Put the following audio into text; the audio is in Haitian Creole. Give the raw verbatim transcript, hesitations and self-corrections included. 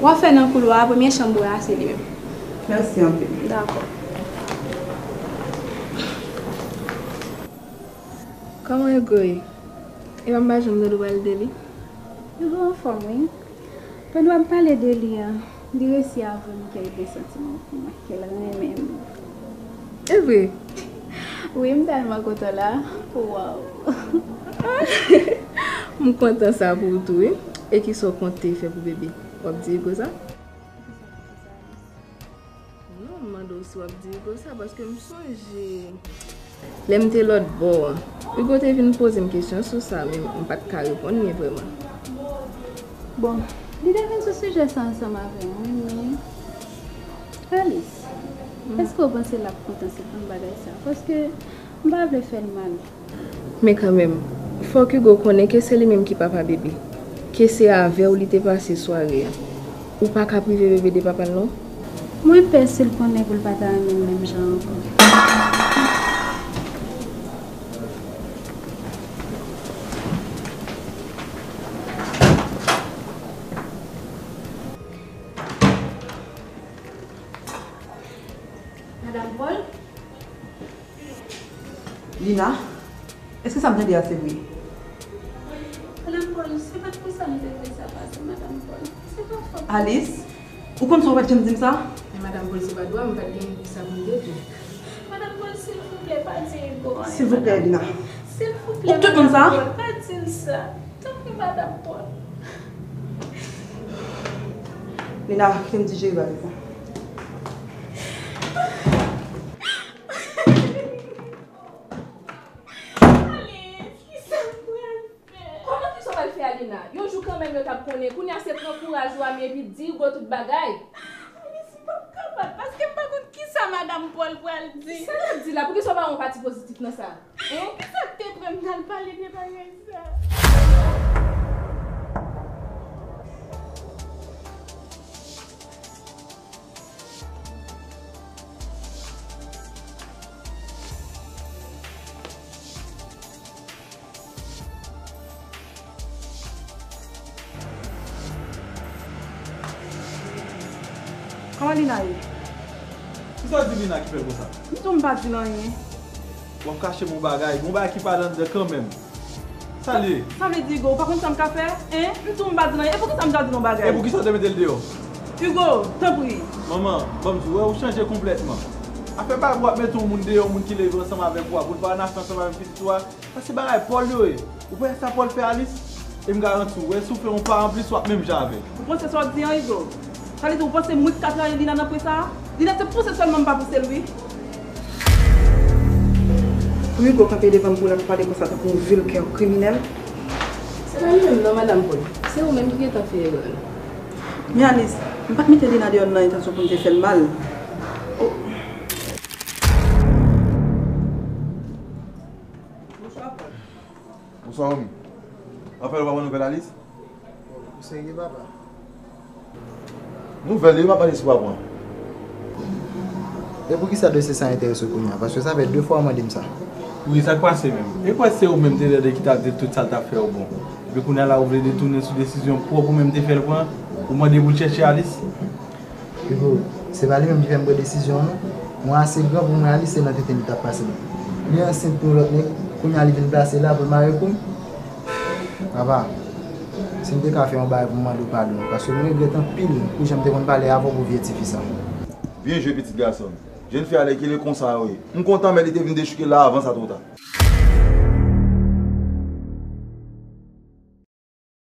W ap fè nan koulwa a, premye chanm ou wè a, se li menm. Mèsi anpil. Dakò. Kòman Hugo ye? Epa m pa janm tande w pale de li. Hugo anfòm, wi. Pandan w ap pale de li a, li resi avwe m ke l gen santiman pou mwen, ke l renmen m. E vre? Wi, m tèlman kontan la. Waw. M kontan sa pou ou tou, wi. E kisa w konte fè pou bebe? W ap di Hugo sa? Non, m mande w si w ap di Hugo sa, paske m sonje lè m te lòt bò an, Hugo te vin poze m kesyon sou sa, men m pa t ka reponn li vrèman. Bon, li te vin sou sijè sa ansanm avè m, wi, men Alice, èske w panse l ap kontan si l konn bagay sa? Paske m pa vle fè l mal. Men kanmenm, fòk Hugo konnen ke se li menm ki papa bebe, ke se avè w li te pase sware a. Ou pa ka prive bebe de papa l non. Mwen pè si l konnen pou l pa ta renmen m menm jan ankò. Madam Paul? Lina, èske sa m tande a se vre? Madam Paul, se pa t konsa m te vle sa pase, Madam Paul. Se pa fòt mwen. Alice, ou konn sa w pa t janm di m sa? Men Madam Paul, se pa dwa m, m pa t gen sa pou m te di w. Madam Paul, silvouplè, pa di Hugo anyen. Silvouplè, Lina. Silvouplè, ou tout konn sa? Madam Paul, pa di l sa. Tanpri, Madam Paul. Lina, kite m di Jeri bagay sa. Alice, kisa m pral fè? Kòman kisa w pral fè a, Lina? Yon jou kanmenm yo t ap konnen. Kounye a se pran kouraj ou a men epi di Hugo tout bagay. Alice, m p ap kapab, paske m pa konn kisa Madam Paul pral di. Sa l ap di la? Poukisa w pa wè yon pati pozitif nan sa? Hein? Kisa k te pran m t al pale de bagay sa? Kòman Lina ye? Kisa w di Lina ki fè l konsa? M di w m pa di l anyen. W ap kache m yon bagay, gen yon bagay ki pa anndan kanmenm. Sa l ye? Sa vle di, Hugo, ou pa konn sa m ka fè? Hein? M di w m pa di l anyen. E poukisa m ta di l yon bagay? E poukisa w te mete l deyò? Hugo, tanpri. Manman, ban m di w, wè, ou chanje konplètman. Afè bagay pou w ap mete yon moun deyò, yon moun ki leve ansanm avèk ou a, pou l pa ann afè ansanm avèk pitit ou a, sa se bagay Paul yo ye. Ou pa wè sa Paul fè Alice? E m garanti w, wè, si w fè yon pa anplis, w ap menm jan avè l. Ou panse sa w di an, Hugo? Sa vle di ou panse mwen k ka trayi Lina nan pwen sa a? Lina se pouse sèlman m pa pouse l wi. Pou Hugo kanpe devan m pou l ap pale konsa tankou yon vil kè kriminèl. Se pa li menm non, Madanm Paul. Se ou menm ki gentan fè erè la. Men Alice, m pa t mete Lina deyò nan entansyon pou m te fè l mal. Oh. Bonswa, Paul. Bonswa, Romy. Rafael, ou pa pran nouvèl Alice? Ou serye, papa? Nouvèl, li pa pale si w pa pran. E poukisa dosye sa a enterese w kounye a? Paske sa fè de fwa w mande m sa. Wi, sa k pase menm? E kwè se ou menm te lè de ki t ap di tout sa l t ap fè yo bon. Epi kounye a la ou vle detounen sou desizyon pwòp ou menm te fè l pran, ou mande pou l chèche Alice? Hugo, se pa li menm ki fè m pran desizyon an non. Mwen ase gran pou mwen Alice se nan tenten li t ap pase m. Li ansent pou yon lòt nèg, kounye a li vin plase la pou l mare kou m. Papa, si m te ka fè yon bagay pou m mande w padon, paske m regrèt anpil pou jan m te konn pale avè w pou vye tifi sa. Byen jwe, pitit gason m. Jèn fi a lè ki lè konsa yo ye. M kontan, men li te vin dechouke la avan sa twò ta.